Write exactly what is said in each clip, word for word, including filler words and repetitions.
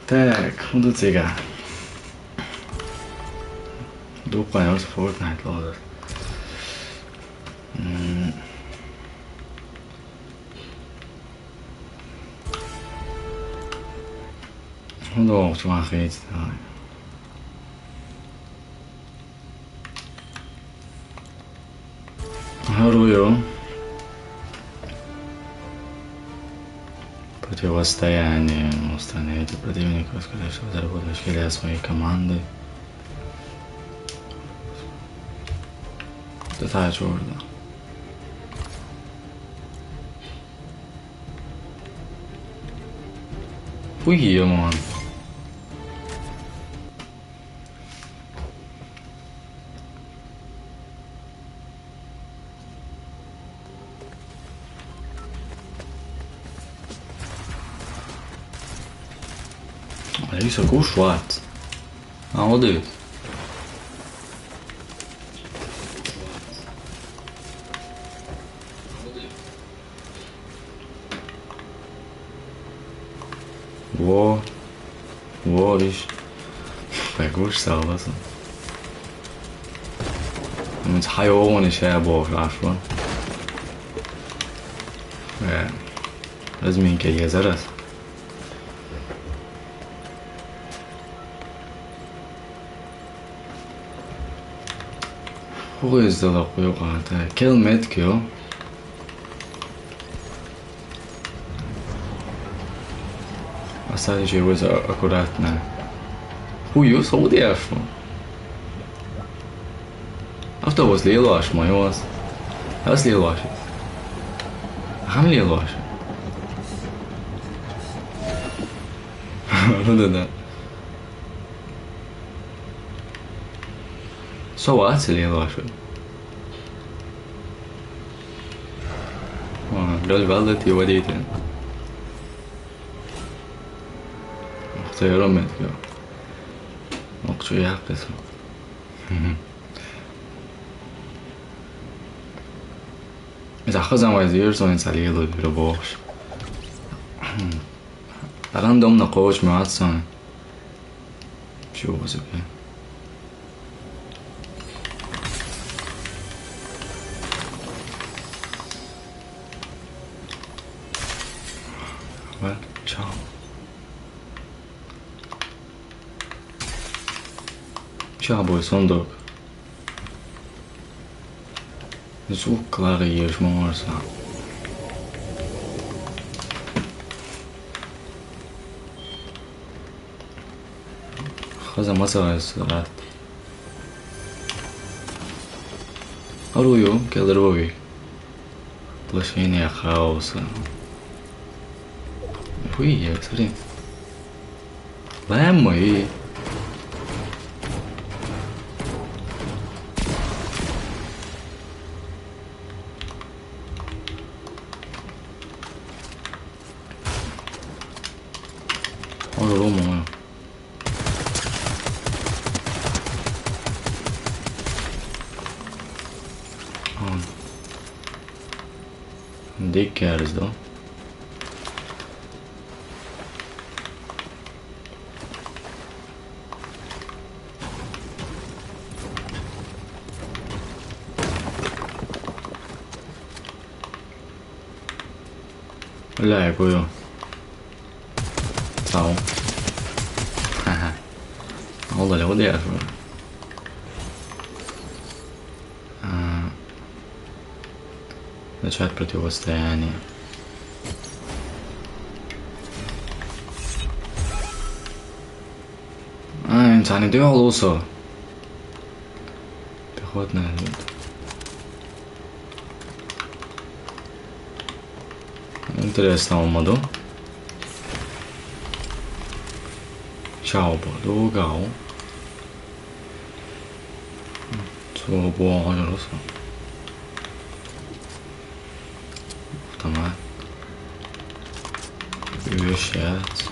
Так, худа цига. Дукха ёс Fortnite лодер. М. Худа охчу махит. Оружие. Противостояние. Устраните противника, скорее всего, заработаешь или своей команды. Та чорта. Хуй, ман. Алиса, кушват. А, вот это. Во. Во, видишь. Так уж согласен. Ну, хайоон ещё я бог, аж вон. Э, разминка я зараз. Хуй, здала хуй, ката. Kill метку. Осторожнее, аккуратно. Хуй, сауди ашу. Автобус лилош, мой вас. Ас лилош. Хам лилош. Ну да, да. Со вас лилош. Ага, лёль валдет и водитель. Ух ты, ромет, ё. Ох, чё я писал. Из ахазан вайзир, сон салило бир бохш. Рандомно коуч мацсан. Чё себе. Ва, чао. Чао, бой, сондок. Звук клары еш морса. Хаза маса сарат. Арую, келдер боби. Плашение хаоса. Хуй, я, смотри. Лэммы. Ой, лома. А. Дикий арыз, да? Бля, я курю. Сау. Ха-ха. Ол да лего дияр. А, начать противостояние. А, инсаны дё лусо. Пехотная. Интересно, он моду. Чао, боду, гау. Чего бога не русо. Автомат. Вещать.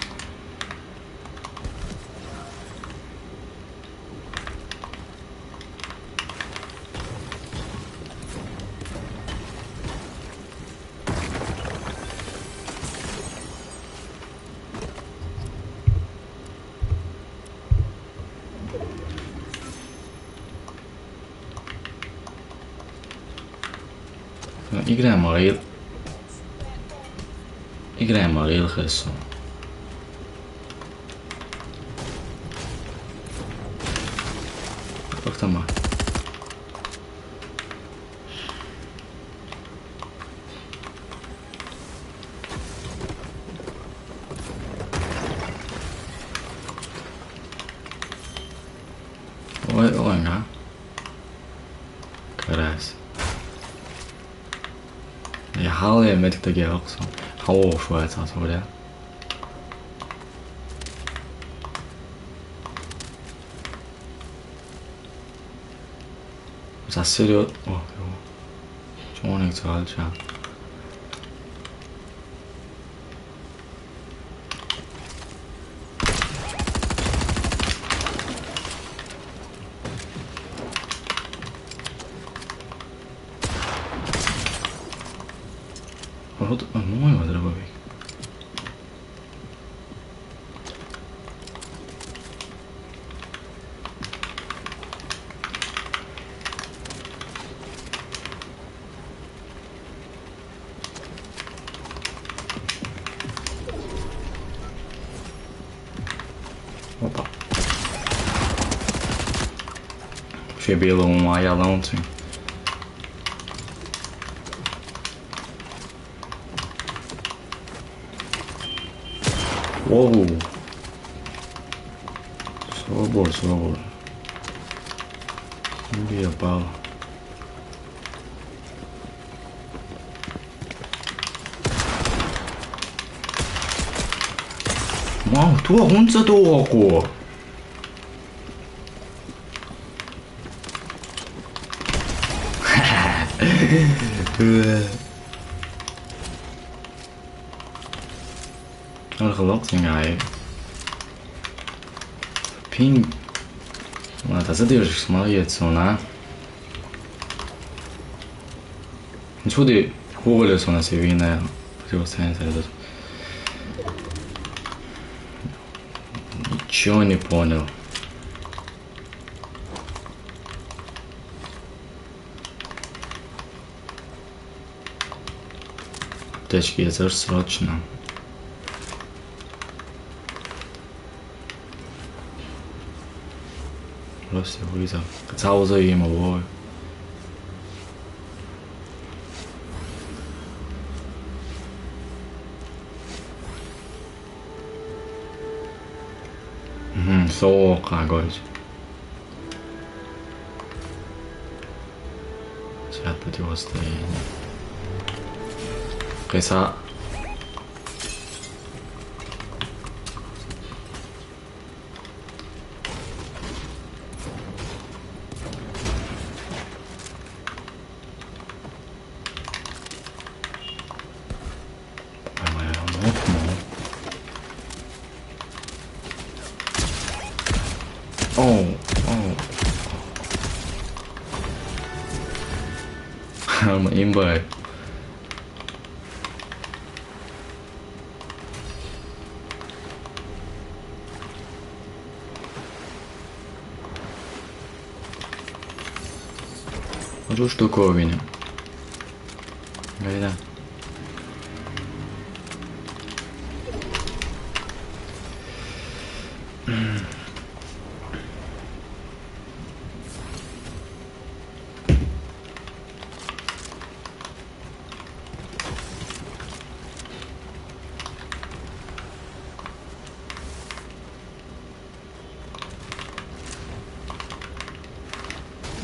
Играем Рил. Играем Рил, хорошо. Автомат. Ой, ой, на. Карась. Я хаалаа мэддэг яах вэ? Хавуу швайц асууря. За, серьё-, о, ёо. Чоныг зоолж аа. Вот, а, мой дробовик. Опа. Вообще белого ума я лаунтинг. Воу. Слава богу, слава богу. Бия пал. Мау, туа хунца туа ку. Ар халуун сингаа. Пинг. Ма тасад дээрш смаг яцсана. Сюди хуугал сона севина. Противостояние сарилдас. Ничего не понял. Аптечки я зар срочно. Просто вызов. Кацауза ему вой. Мгм, соо кагойч. Свят противостояние. Кайса. Oh, oh. I'm имбай. Хочу штуковину. Гайда.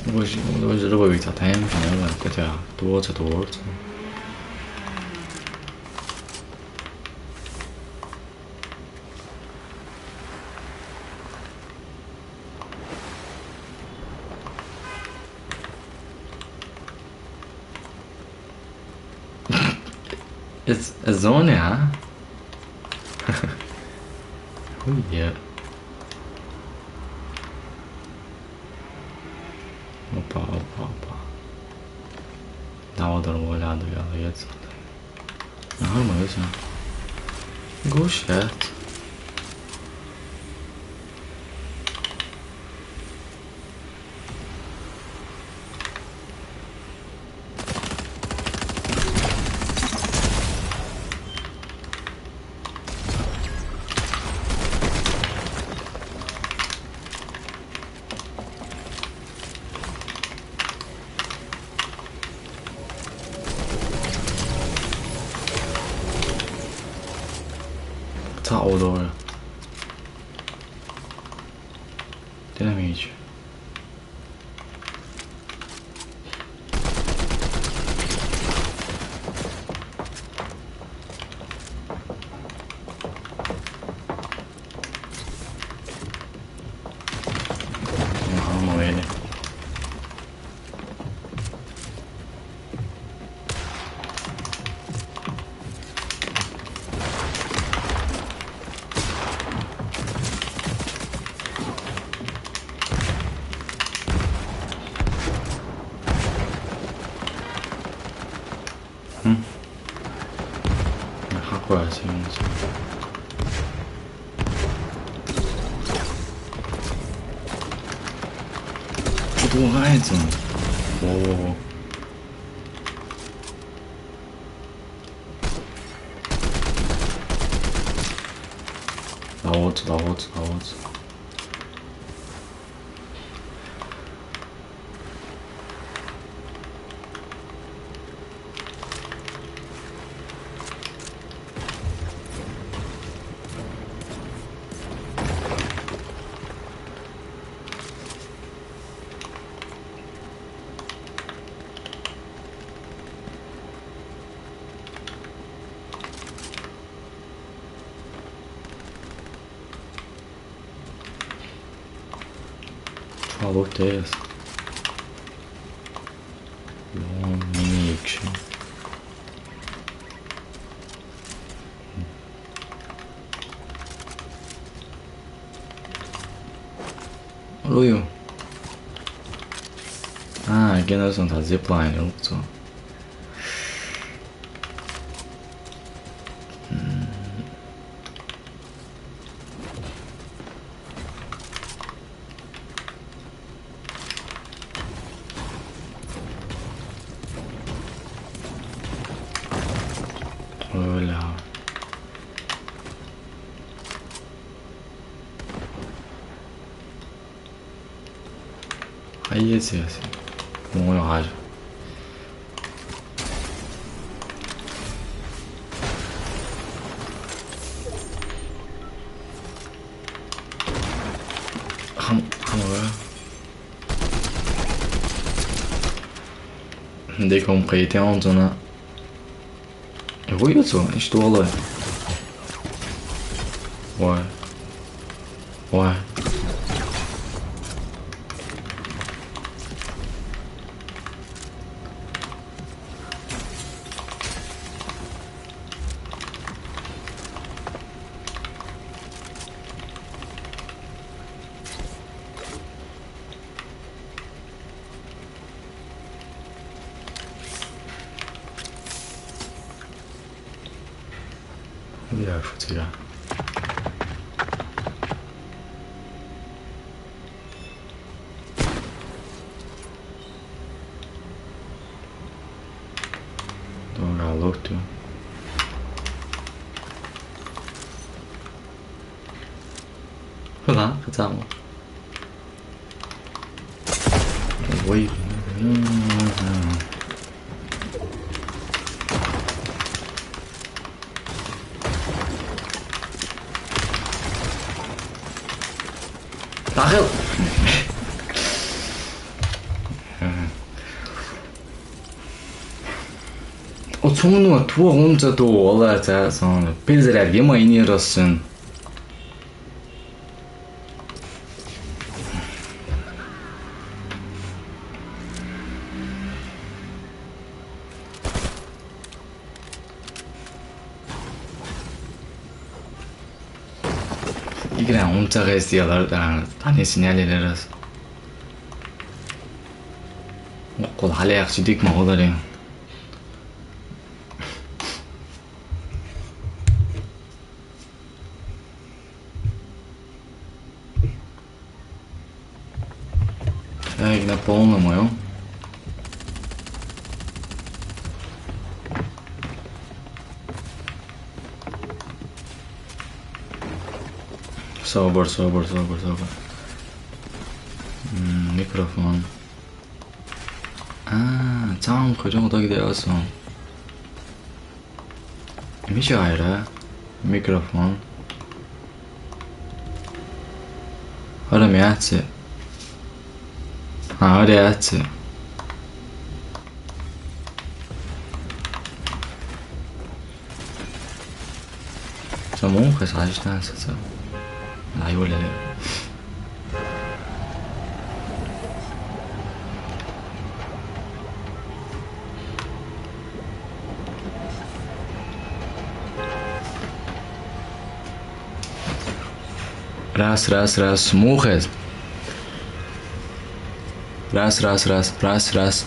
Давай, давай, давай, так, тайм, наверное, хотя, вот это вот. It's a zone, а? Хуя. Опа, опа, опа. Да, вот дорвали, а, да, я, я, я. Ага, мы все. Гушет. Tag, Aurora. Den er mage. Nå, han må være det. Hmm. Hakwa, señores. Puto Horizon. Oh. Laut, laut, laut. Fala o teste. Long mini action. Luyo. Ah, aqui nós vamos fazer plano, so. Hola. Aí, esse, esse. Bom, eu rajo. Ham, ham, dei kom kayıt yansına. E, bu yutsu, işte olay. Vay. Vay. Ja, ich würde sagen. Então, já louco, tio. Olá, que tal? Oi. Tahıl. O tsungnu tuo unza tu ola ta son pizra vima ini rosun. Игра унтагъа эсдиялар, а, тани синяли лерас. Къул хали яхши дик ма олари. Так, на полному, ё? Собор, собор, собор, собор. М, микрофон. А, цаун хожон удагде асон. Мичи айра? Микрофон. Ora me hace. Ah, ora hace. Son monjes, ahí está, se, se. Ahí huele. Раз, раз, раз, мухес. Раз, раз, раз, раз, раз.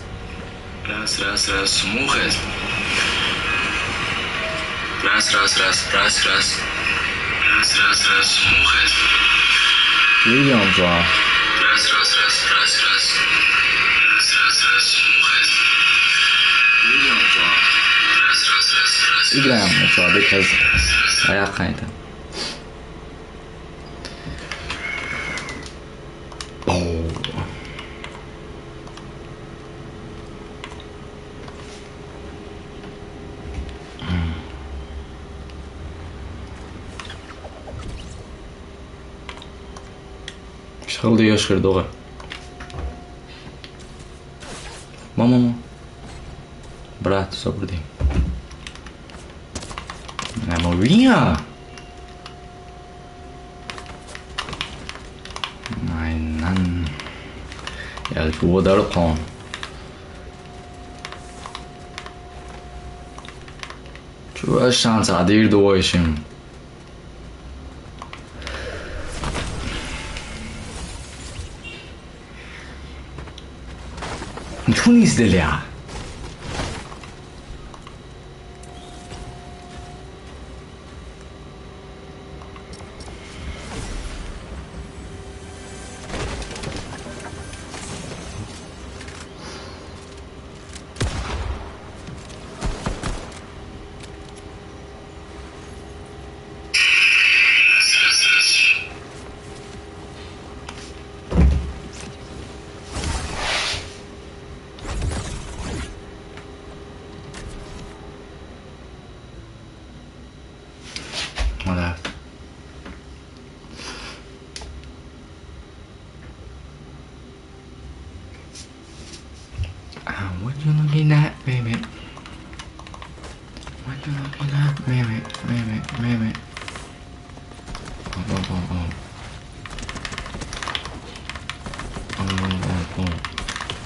Раз, раз, раз, мухес. Раз, раз, раз, раз, раз. Раз, раз, раз, мухес. Видел, да? Раз, раз, раз, раз, раз. Раз, раз, раз, мухес. Видел, да? Раз, раз, раз, раз, раз. Играем, ну что, because I got kind of. Oh. Шалды яшкыр доға. Мама, мама. Брат, собрди. Мама, виня. Майнан. Я, чего дархан. Чего шанс адир дуойшим. Ничего не сделали, а? Voilà. Ah, what you looking at, baby? What you looking at, baby, baby, baby? Oh, oh, oh, oh. Oh, oh, oh, oh.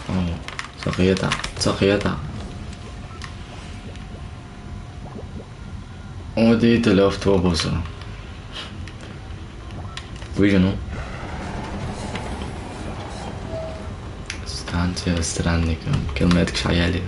Oh, سخيطة، سخيطة. Odi te loftu obusu. Выжину. Станция странника. Километр шаяли.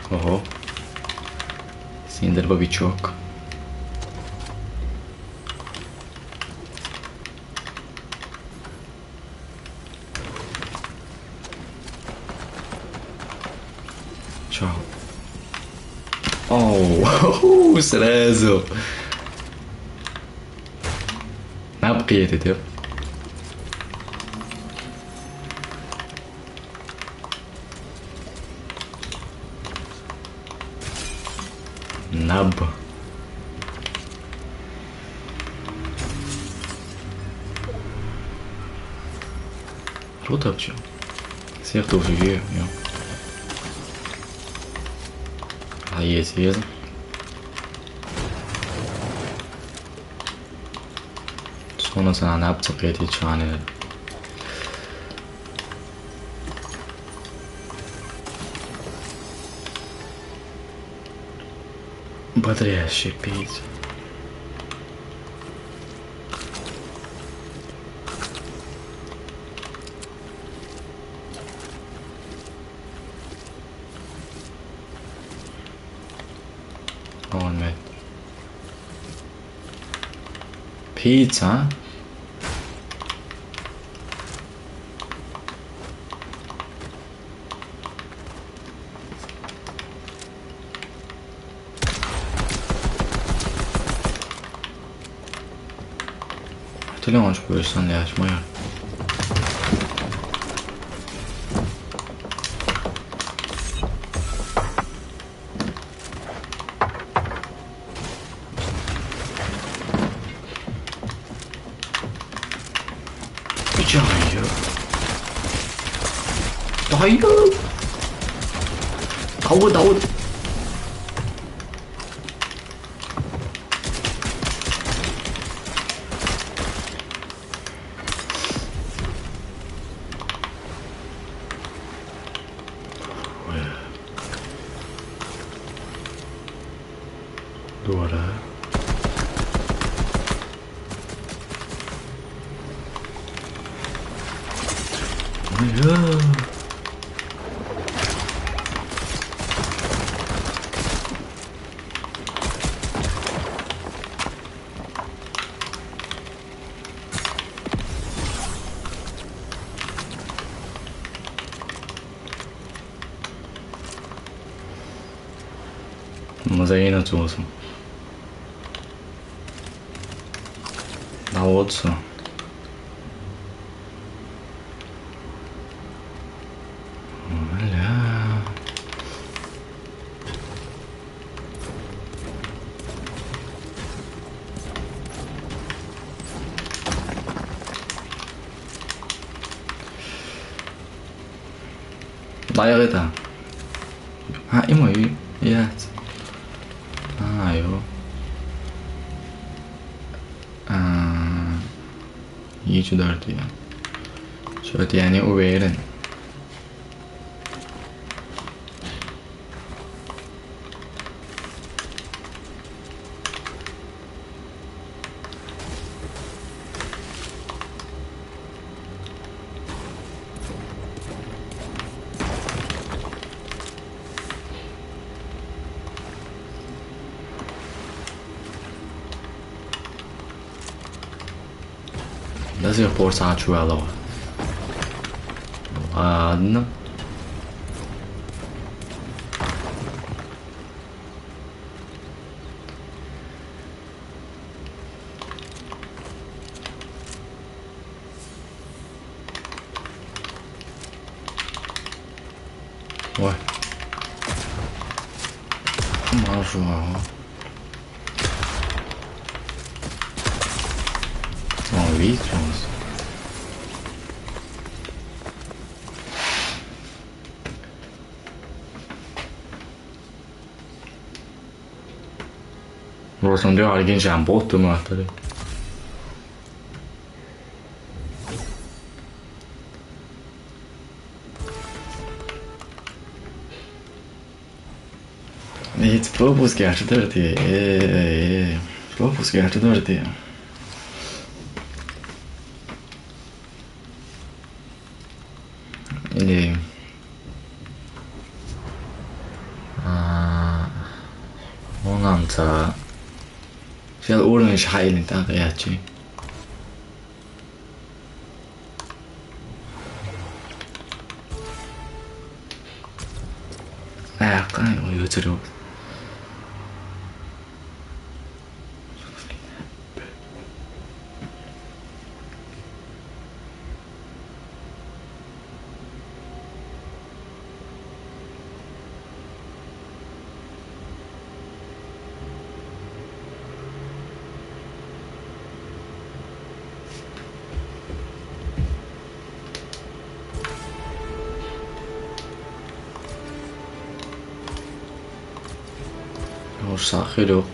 Ого. Синдер бобичок. Чао. Оу, сразу. Наб къиет этер. Наб. Что там, чё? Всех тоже вижу, я. А, есть, есть. Сонун санааны апчакка этип чыганы. Бодрящий пить. Pizza? Tyle masz powiedzieć, Sandra, moja. Hayır. Hayır. Davut, Davut. Duvara. Hayır. Maza yana tsohon. Na otso. Voilà. Dayak eta. Ha, imo yu. Ya. Ha, yo. Ah, yu chudar tu ya. So, tiene uveren. До сих пор сачу ало. Ладно. Ой. Мажу, ага. О, видите у нас. Просто он делал один жамбот, ты мой. Ведь пропуск я четвертый. Э, э, э. Пропуск я четвертый. Или, а, он анца. Сейчас уровень шахайли так я чи. А, кай, ой, өтірік. Ушсах хилюк.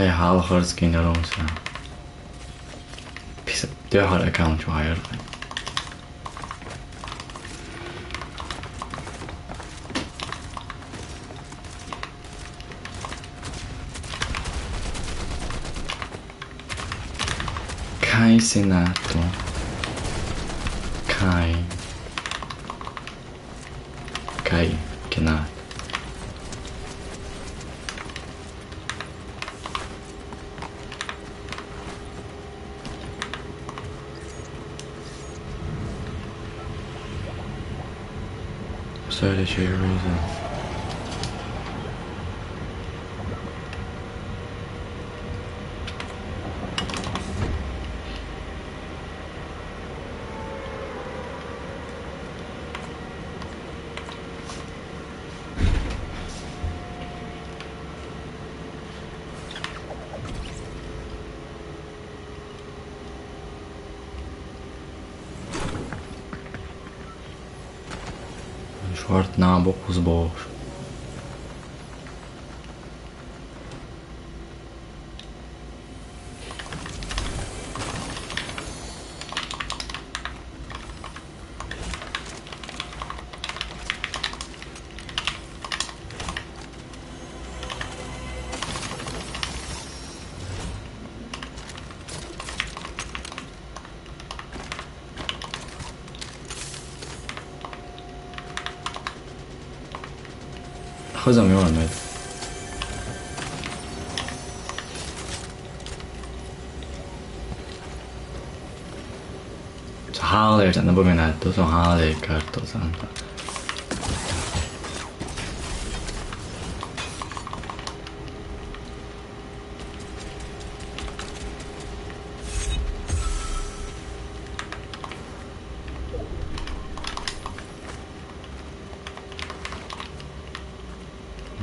Эй, хаалхарц гинэ руу сэ. Пис-, дэ хар аккаунт чугаяр. Кай Сенато. Кай. Кай Кенат. Следующий reason. Шорт наабы хус боош. Хазам ёрмэд. Цу хаалар, напоминает, то, что хаалар карту санта.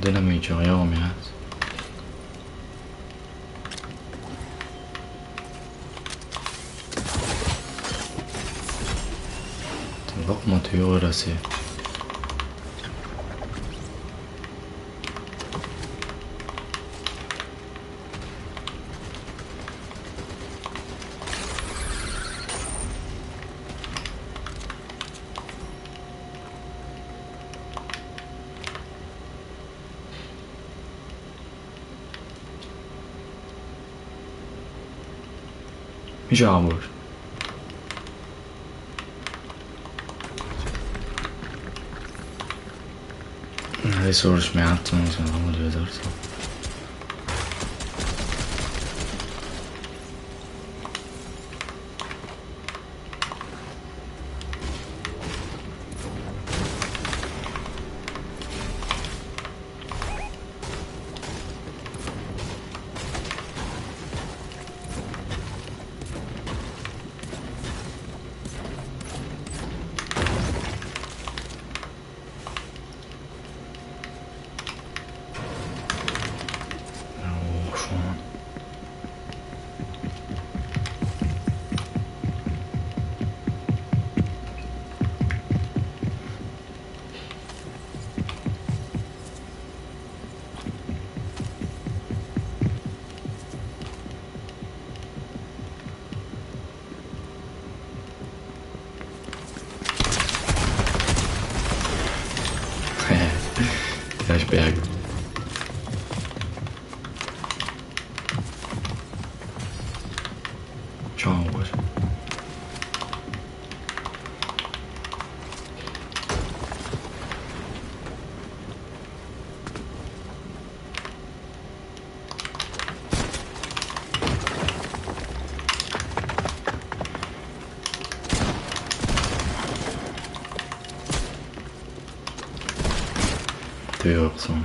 Дэнэ мичо, я умеас. Лок мотыгы Россия. Мича абур. Ресурс мятын, он везёт. Flashback. Чон гуш. Ты опсон.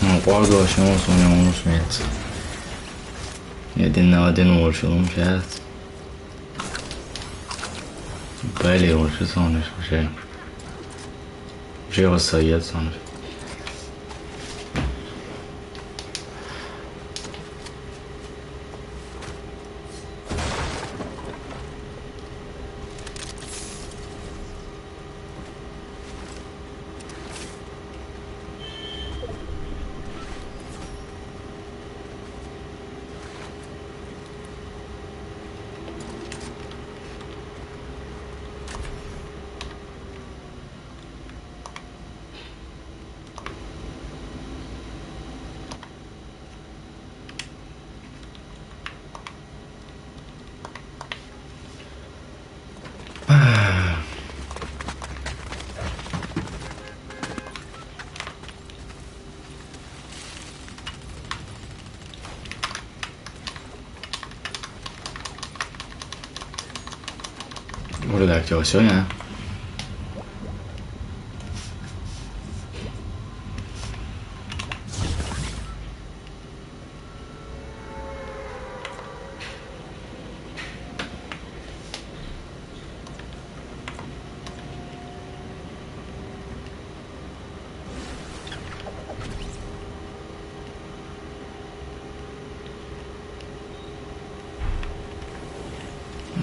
М, гуарда вообще, он у меня, он у меня. Один на один больше, он сейчас. Weil ich schon so nicht verstehen. J'ai reçu jetzt noch nicht. Orada activation ya.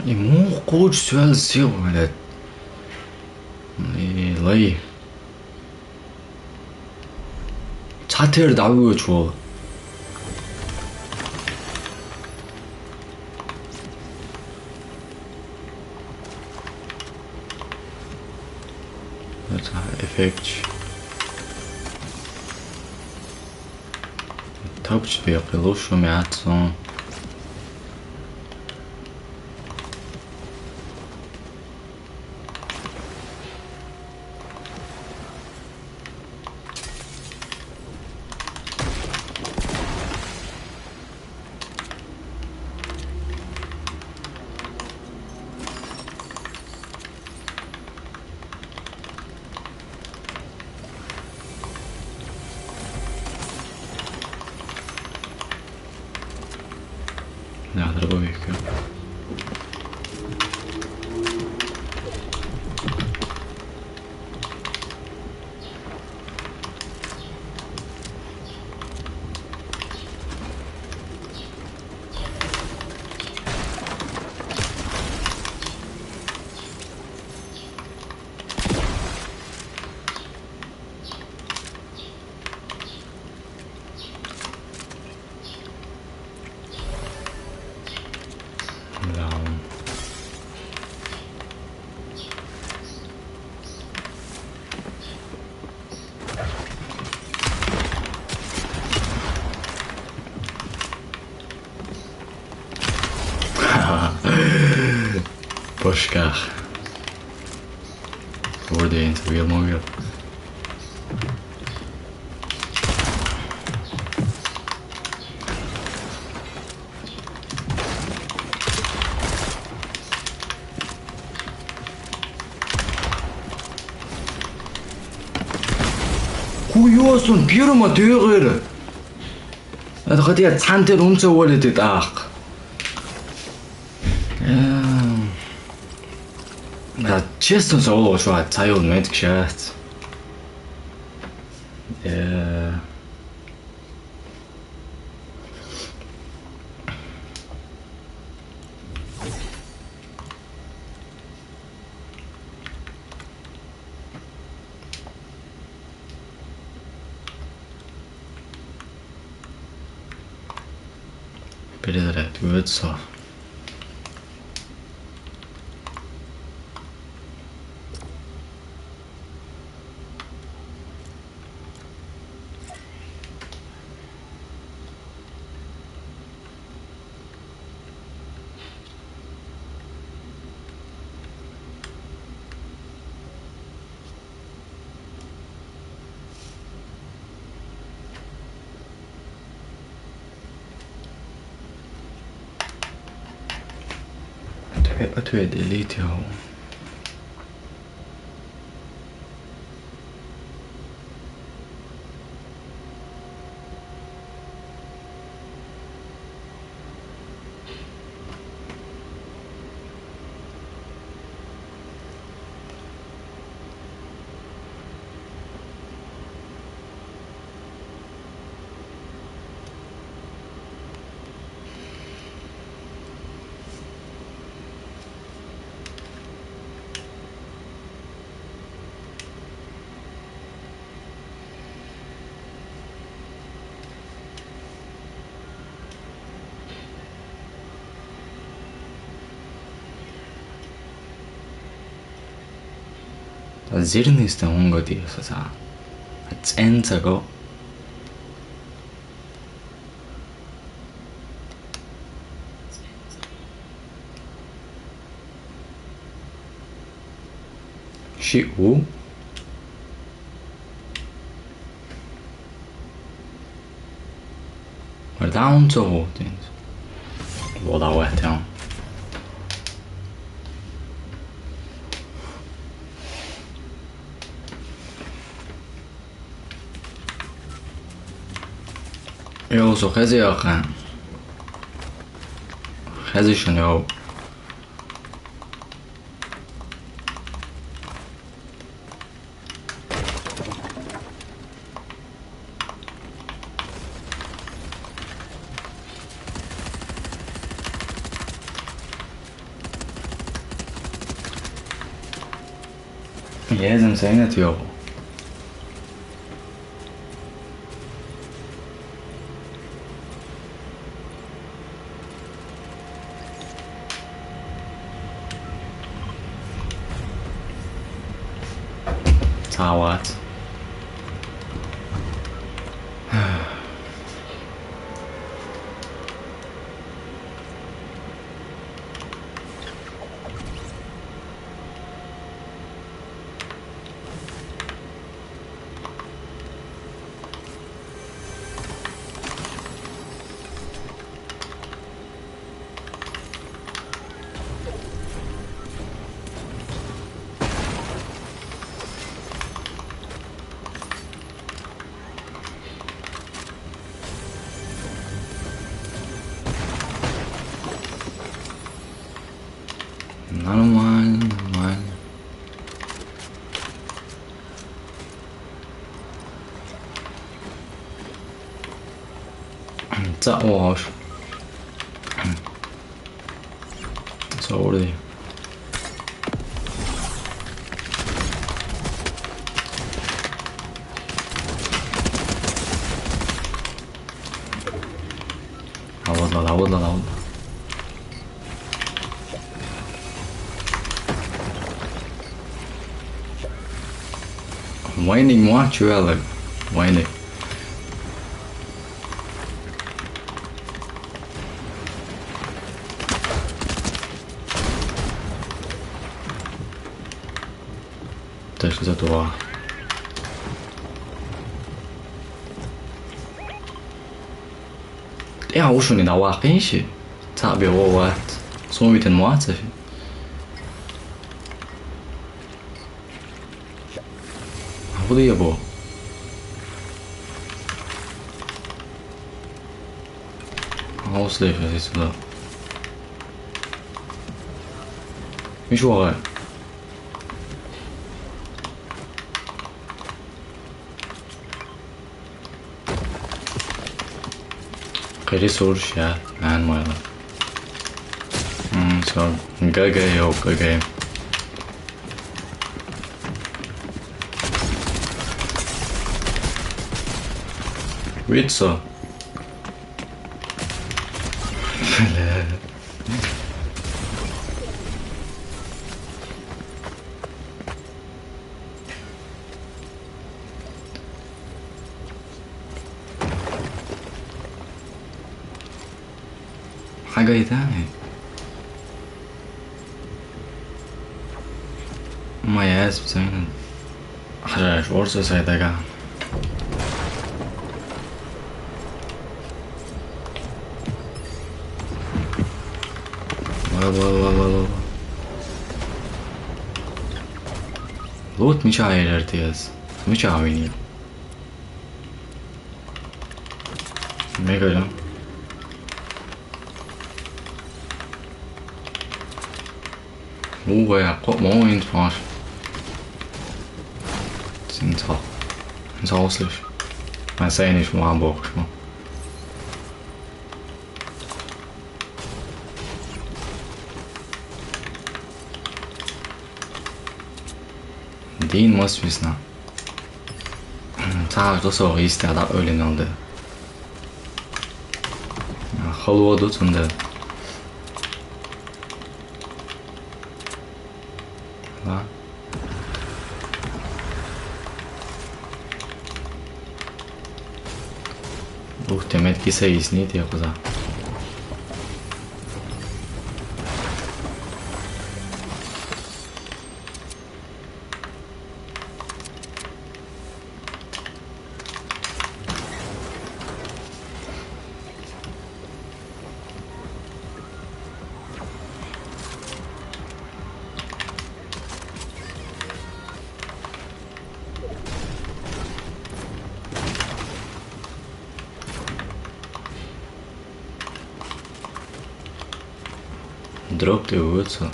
И муу кууч связь сил, блядь. И лай. Чатер давгүй ч бол. Эффект. Топч би лучше мяцо. Надо было вывести. Пошках. Wurde ins Real Mogel. Хуёсон, пирма дёгэр. Это хотя цантер унца волит ах. Эм. Да, честно, золо шо цаюл мед кшат. Э. Перезарядка, вот всё. Ответ, ответ, делить его. Зирнистэ унгоди саса. Цэнцаго. Ши у. Mar down to tins. Well, that went down. Jó, so hezi akhan. Hezi shun, jó. Jēzum, sēnēt jau. Tāvāt. Нормально, нормально. Цааш. Sorry. Lavud la, lavud la, lavud la. Wainik muaču ēle. Wainik. Teški za to. Jā, ušuni da waqinši. Tabi o vat. Sumiten muaču. Hadi ya bu. Auslefe sesi da. Miş waqe. Qeri soruş ya, man, wala. Hmm, so, gage yo, gage. Witso. حاجة تاني. ما ياس بسينا. حاجة شورس سيداغا. Loot mi çağırır diyoruz? Mi çağırıyor? Mega lan. Uwe, guck mal, eins was. Sind so. Sind so auslich. Mal sehen, ich mal Hamburg, ich mal. Din muss wissen. Tabii, das ist auch richtig, da öyle ne oldu. Hallo, dort und da. Lan. Ух, те метки са изни, те коза. Дроп ты вылетел.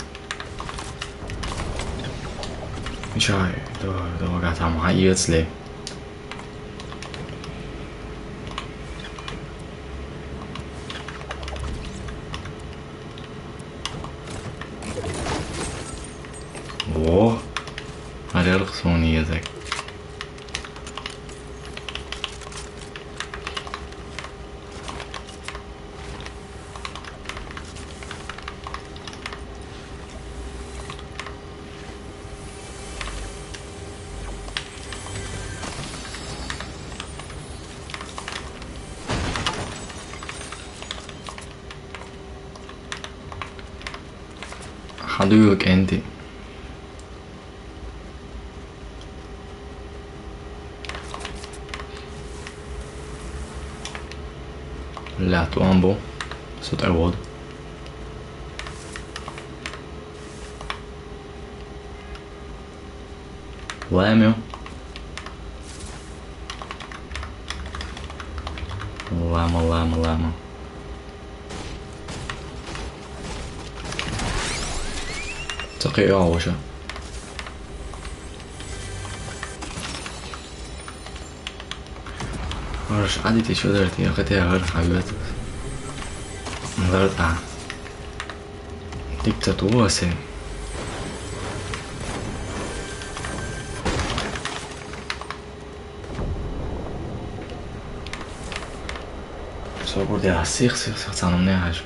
Чай, да, да, там, а, если. О, арер соны язык. Хадуйла кӀенти. Ля, ту амбо. Сут авод. Лама. Лама, лама, лама. Цакъи аоша. Арш, ади те шо дарти, я хате агар хавят. Назар та. Диктатура се. Собур де, сих, сих, сих, цанам не хаш.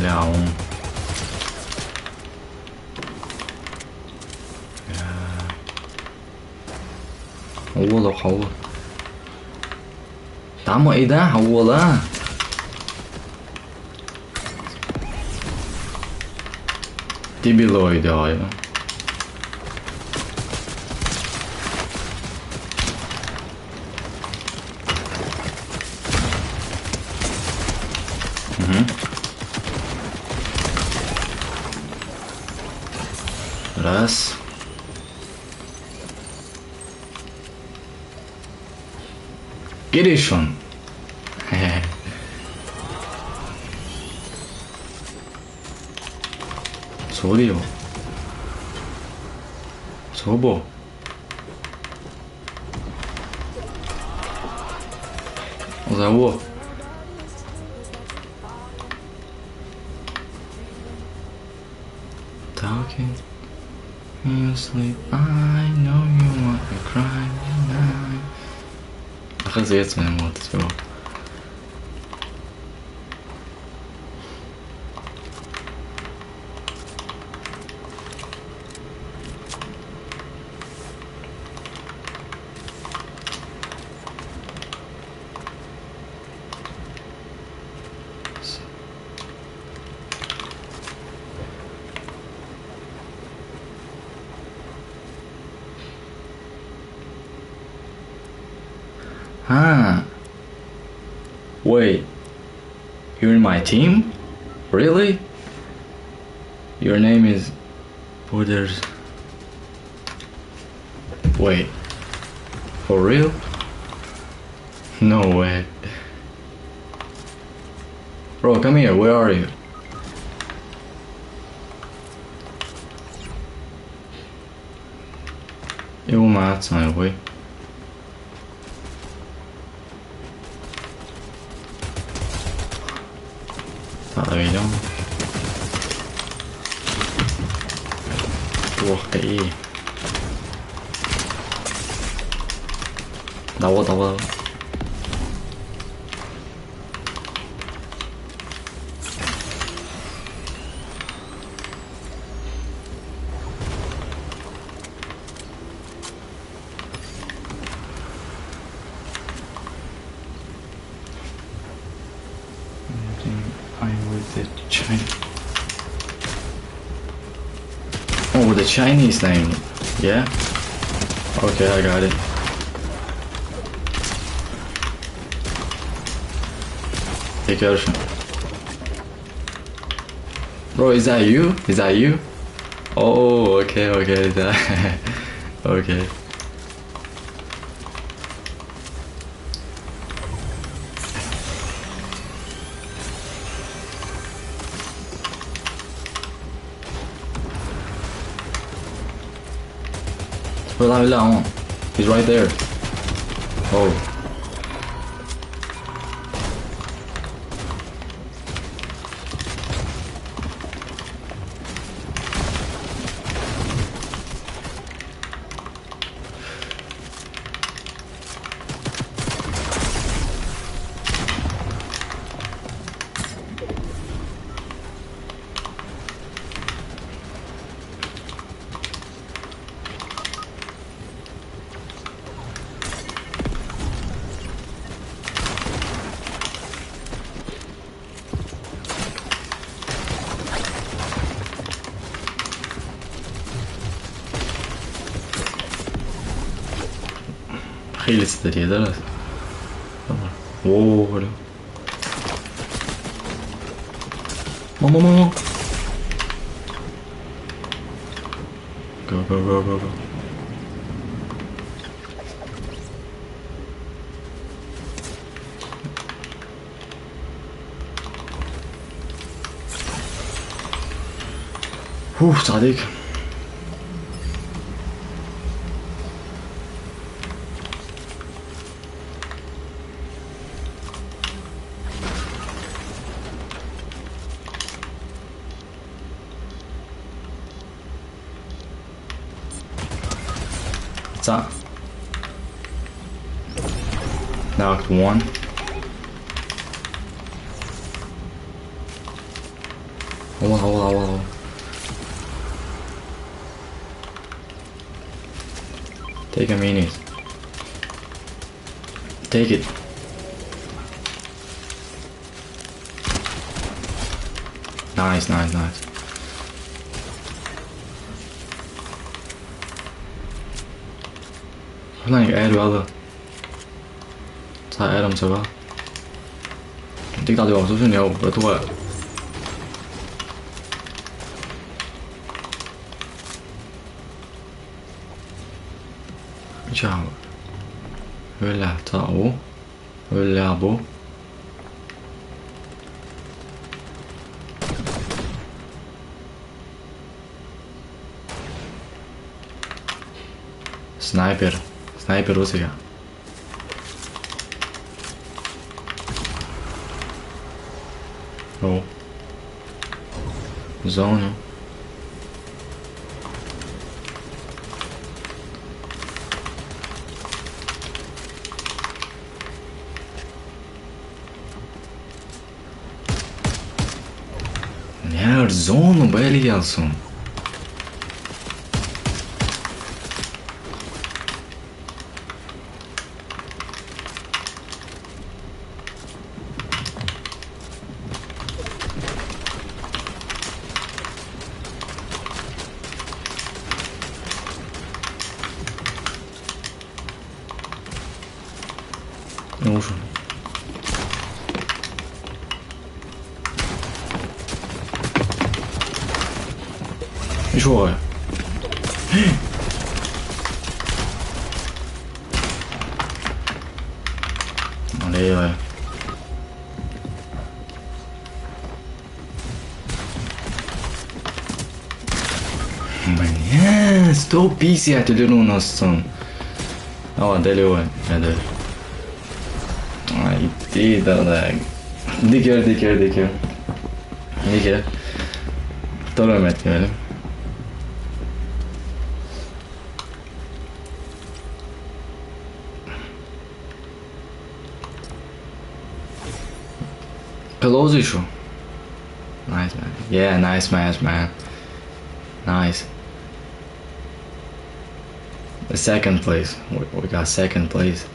Ля, ум. Ля. Уола, хаула. Таму ида, хаула. Дебилоиды, ай. Мгм. Раз. Гиришон. Сорио. Собо. Заво. Talking. You sleep, I know you want to cry tonight. Ах, заяц мене мот, чего? Huh. Wait. You're in my team? Really? Your name is Borders. Wait. For real? No way. Bro, come here. Where are you? Eu mato, não, eu vou. Tá, tá bem, então. Ох, эй. Давай, давай. I with the Chinese. Oh, with the Chinese name. Yeah? Okay, I got it. Take care. Bro, is that you? Is that you? Oh, okay, okay. Is that okay. Hold on, hold on. He's right there. Oh. خیلی ستریه داره. اوه، بله. ماما، ماما. Go, go, go, go, go. اوه، صديق. What's up? Knocked one. Hold on, hold on, hold on. Take a minute. Take it. Nice, nice, nice. Hold on, add brother. Tag Adam så bare. Det er ikke dig, det var så sådan, jeg var, jeg tror, jeg. Ciao. Øl er tag. Øl er bo. Sniper. Sniper, o sea. Oh. Zone. Nerede zone, böyle gelsin. Uf. Hiç o. Allez, ouais. Manhã, estou pisi a tudo no nosso som. Oh, dele, ué. É dele. Ai, vida, lag. Diker, diker, diker. Diker. Toleramet yani. Close issue. Nice, man. Yeah, nice match, man. Nice. The second place. We, we got second place.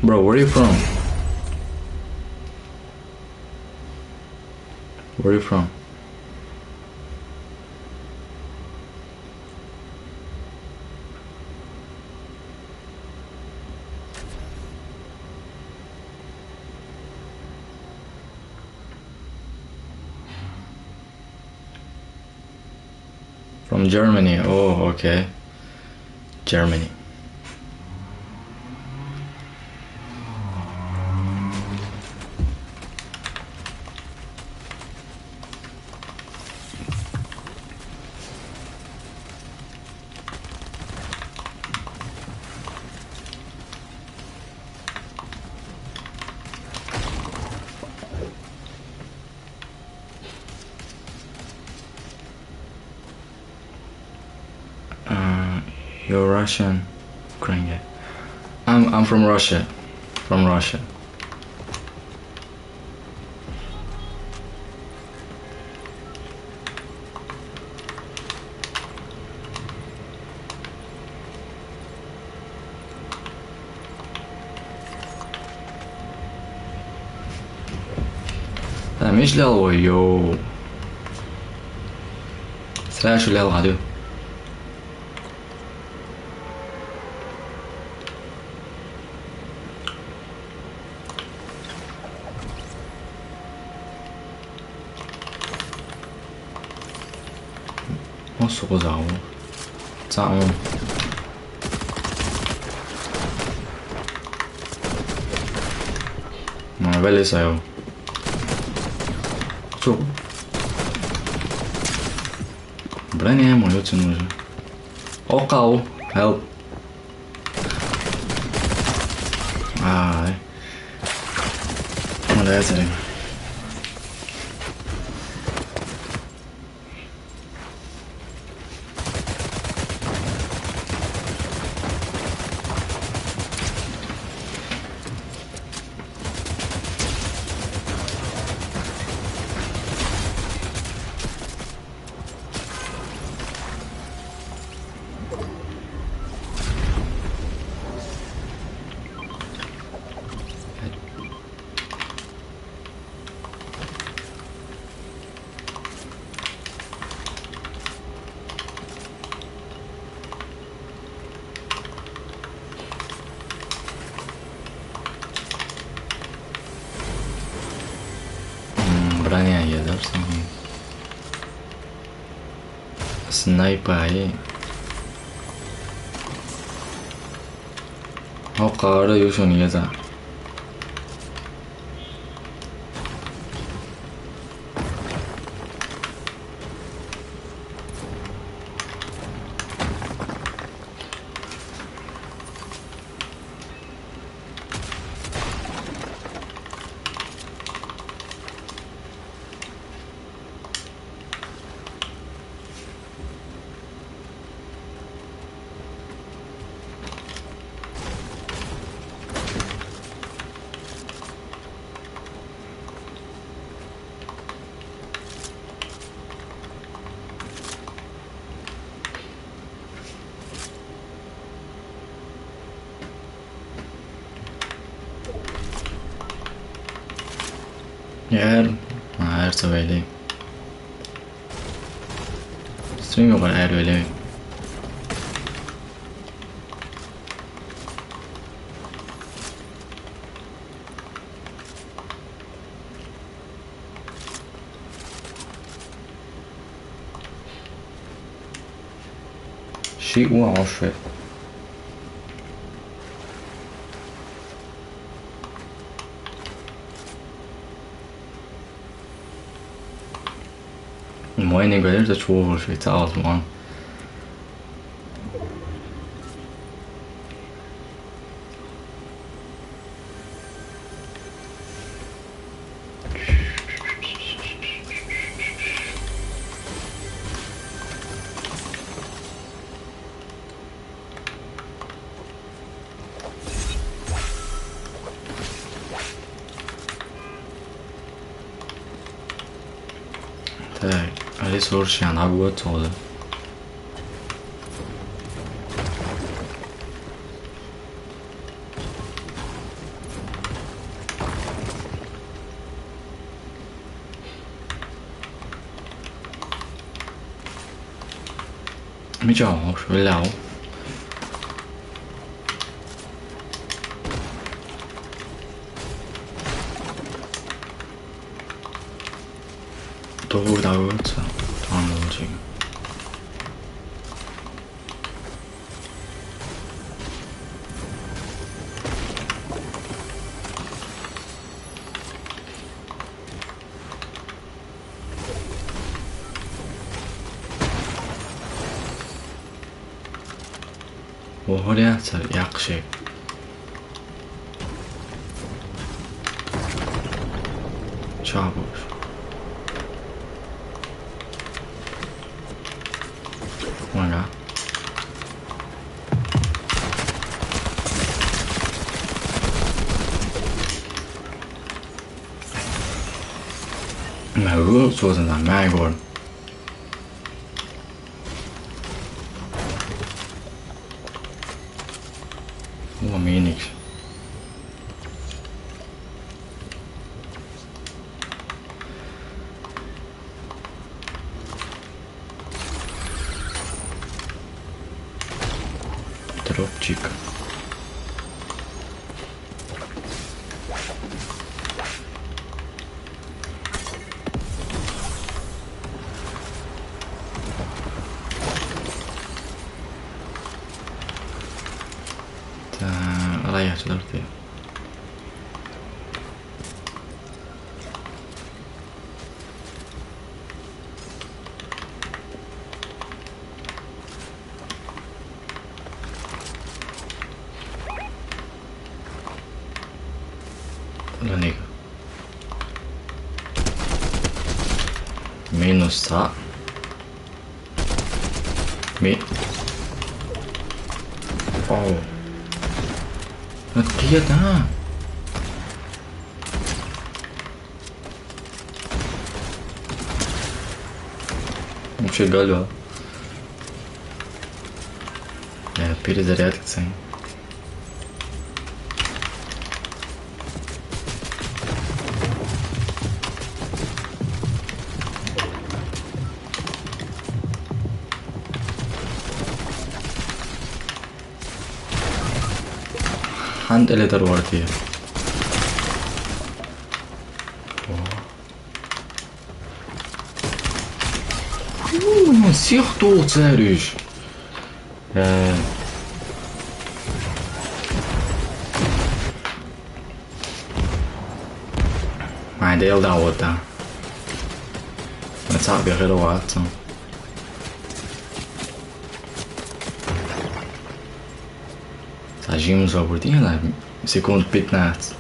Bro, where you from? Where you from? From Germany. Oh, okay. Germany. Uh, you're Russian, Ukrainian. I'm I'm from Russia, from Russia. Та миш лел ой, йоу. Сразу лел гаду. О, сука, зау. За, он. Ма, вели са, йоу. Чу. Броня ему, йоу, цену же. О, кау. Help. Ай. Молодец, Рим. М, броня есть, да, в основном? Снайпа, ай. О, кары юшон еза. Яар, аар савайлаа. Стрим юугаар аар байлаа. Ши уу оошой. Moin, Ingwer, der Tore, Schweizer Ausmann. Resource yani abi, göt oldu. Mikä on? Öyle on. Doğru da olsa. Tamam, olacak. Oho, ne yapsa? Yaxşı. Çabuk. Voilà. Na gut, so sind dann mein Gott. Oh, mir nix. Dropchik. Tá, olha aí, deixa eu dar o quê? Olha, nigga. Minus tá. Mi. Oh. Aqui já tá. Vamos chegar ali, ó. É, pires de reto que tem. Hand ele dar var diye. Oh. Uh, sirtu tserish. Eh. Mai del da vota. Ma sa bi gero watso. Sa jim so por tinha la sekund pitnat.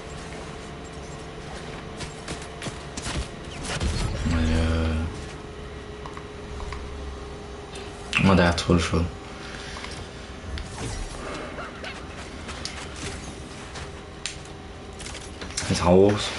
Ma dat hol schon. Jetzt raus.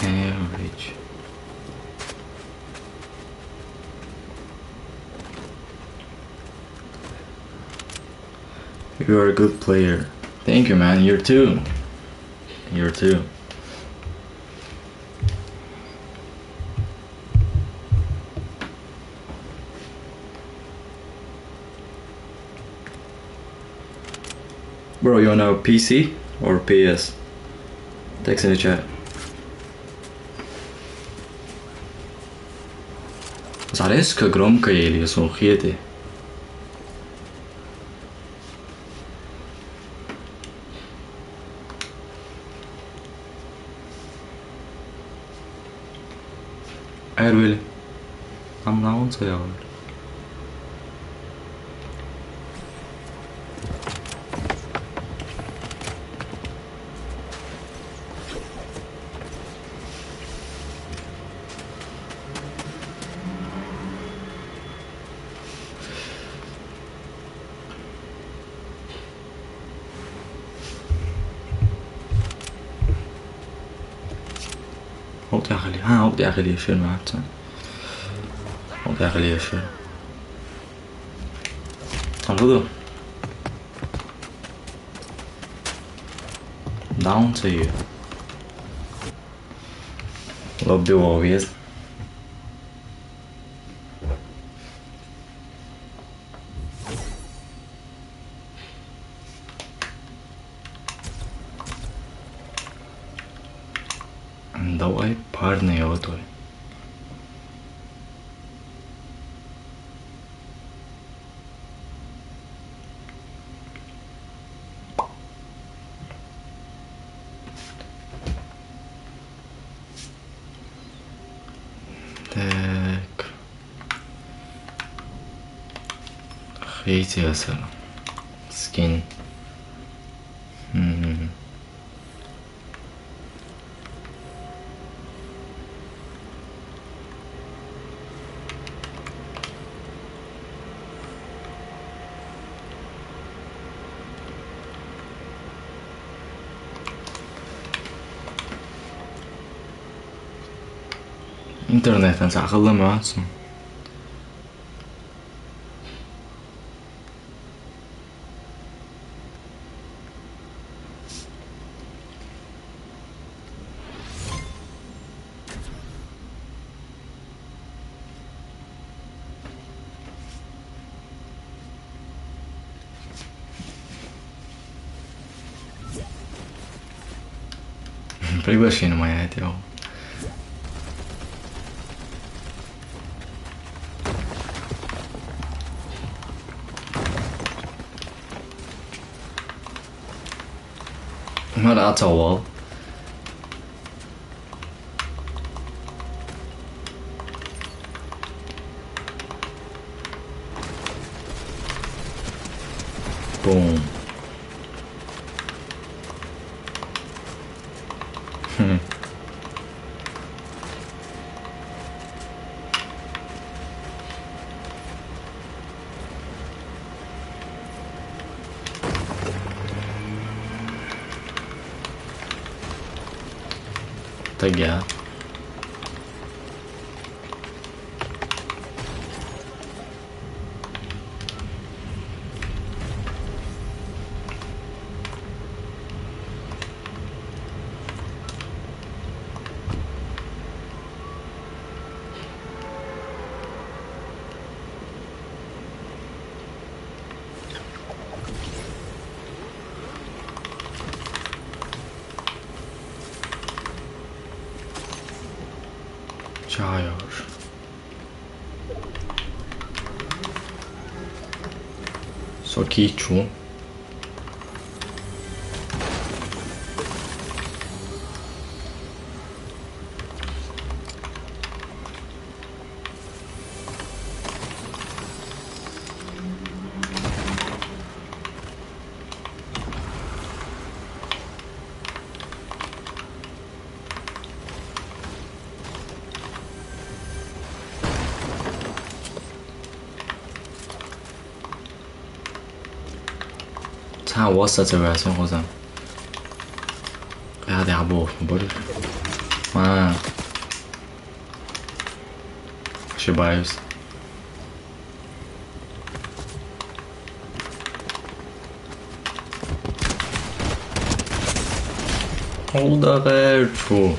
Average. You are a good player. Thank you, man. You're too. You're too. Bro, you wanna P C or P S? Text in the chat. Zareska gromka ili so hijete. Эр бэлэй. Намнаа унсаа яваа. Hold, jeg har lige, ah, hold, jeg har lige film med. Hold, jeg har lige film. Kom, ved du. Down to you. Lobby war, wie ist? Давай парни, вот. Так. Хейт ясана. Скин. Мгм. Интернетэн сахалла маацсан. Приглашение моя это. Мар атавал. Бум. Хм. Тагя. Чаяр. Сокичу. Та уусаа зэвээсэн хозон. Яа, дэ або, бор. А. Ошибаюсь. Hold the air, true.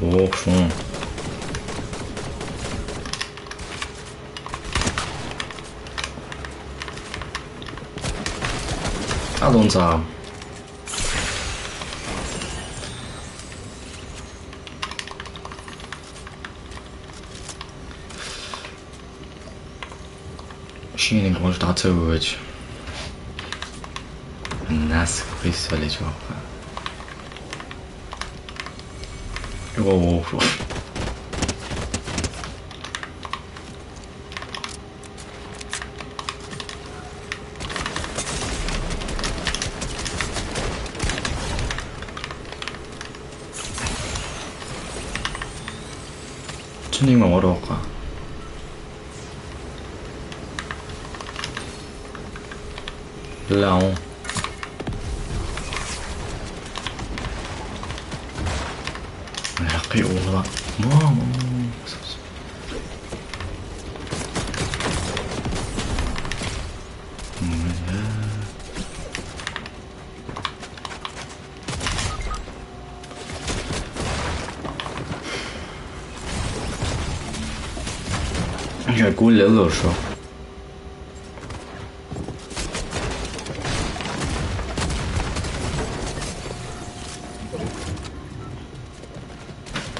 Оо, шун. Адуун цаа. Энэ гол дацаа өгөөч. Нас хрисвалич байгаа. Оо, оо, оо. Чиний маа орооха. Лаун. Яхи уула. Мама. Ja, cool, Lillo schon.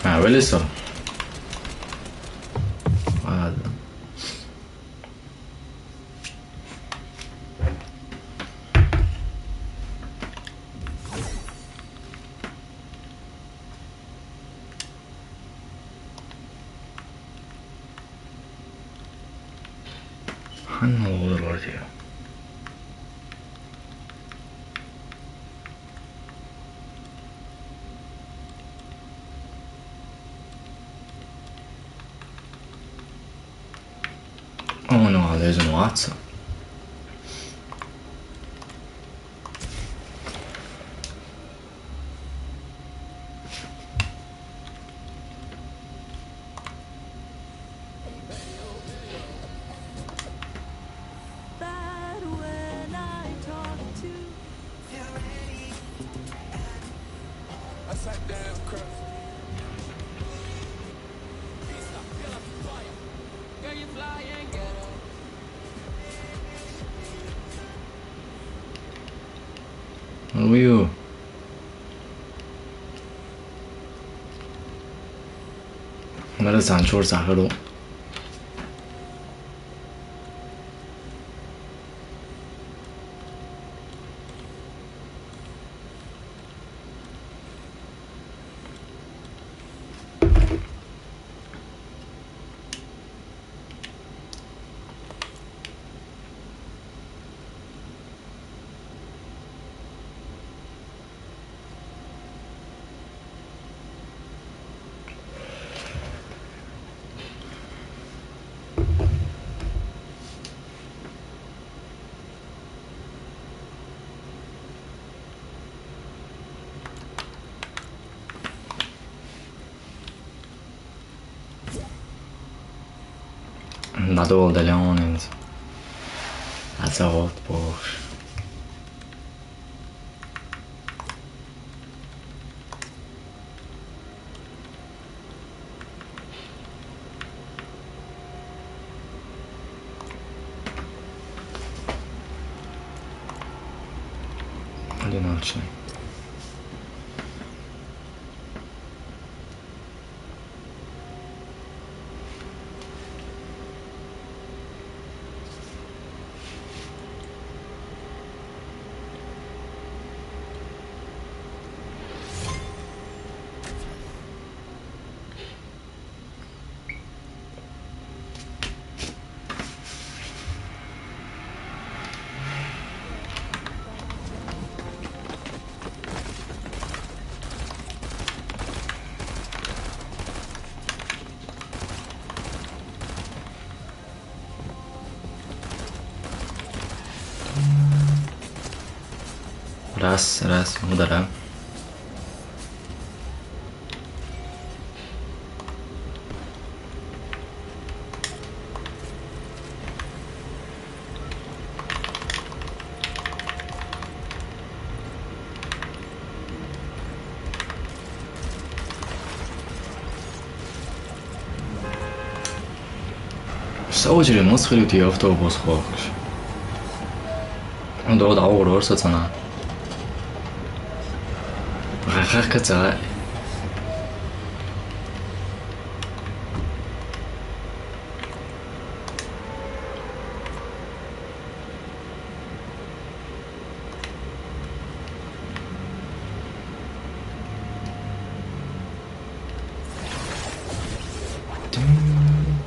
Ah, wel is er. Ah, Han olur var diyor. Oh no, there's an Watson. Ui. Mara sanchor saharo. Надо было Леонинс. А за вот бог. Одиночный. Раз, раз, удара. Саужри мосхрити автобус хохш. Доод аврор сацана. Гахах каца.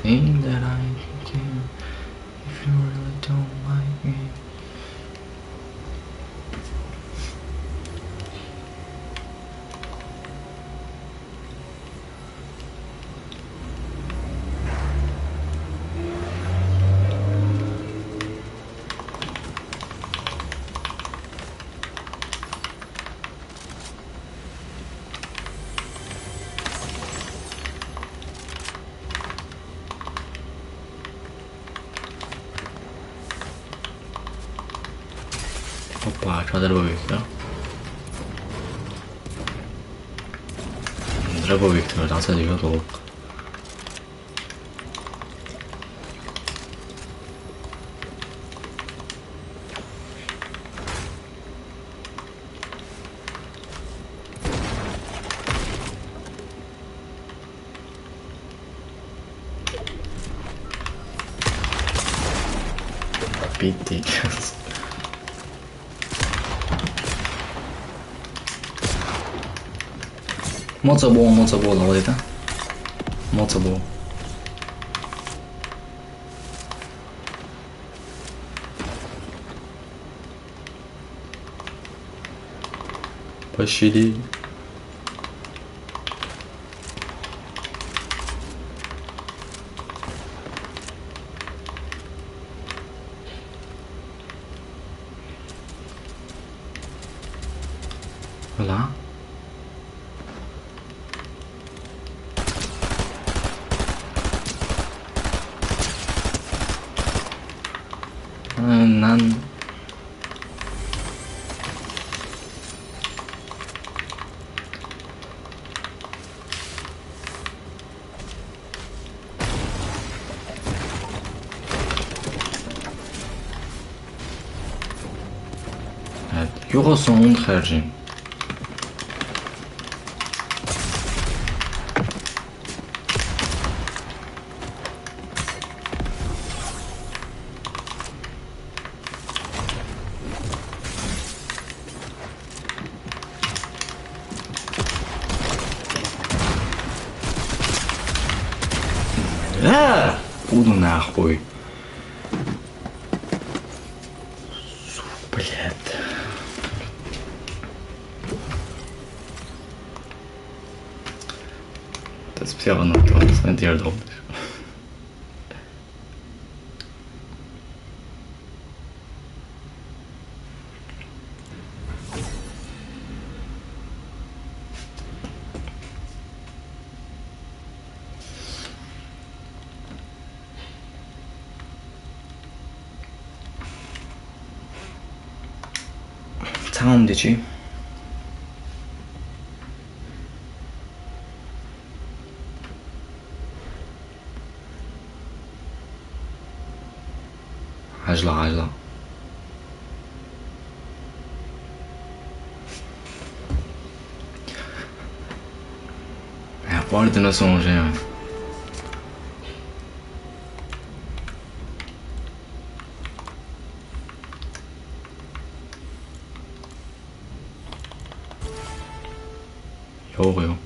Ain't that I can if you really don't like me. Hoppa, çadır bu büyük ya. Треба викинути, а це дві толк. Пити. Моца бо, моца бо, давайте. Моца бо. Пошли. Voilà. Нан. Юугаа сонд харжин. Да! Буду нахуй. Сука, блядь. Das ist ja noch drin, das ist ein Dialog. Tamam, deci. Hajla, hajla. Ya, bu arada nasıl olacak yani? Yok, yok.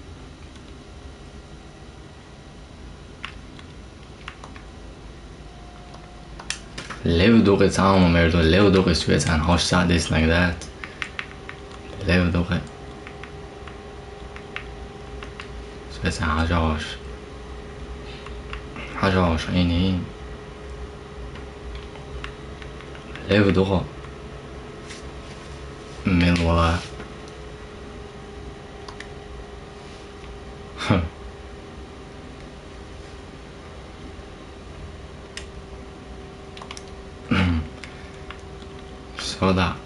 Лев дугъи цаъма мерду, лев дугъи суэцан, гьаш саъ дис нагдат. Лев дугъи суэцан, гьажаш. Гьажаш, ини. Лев дугъи. Мел вала. Хм. Всё, да.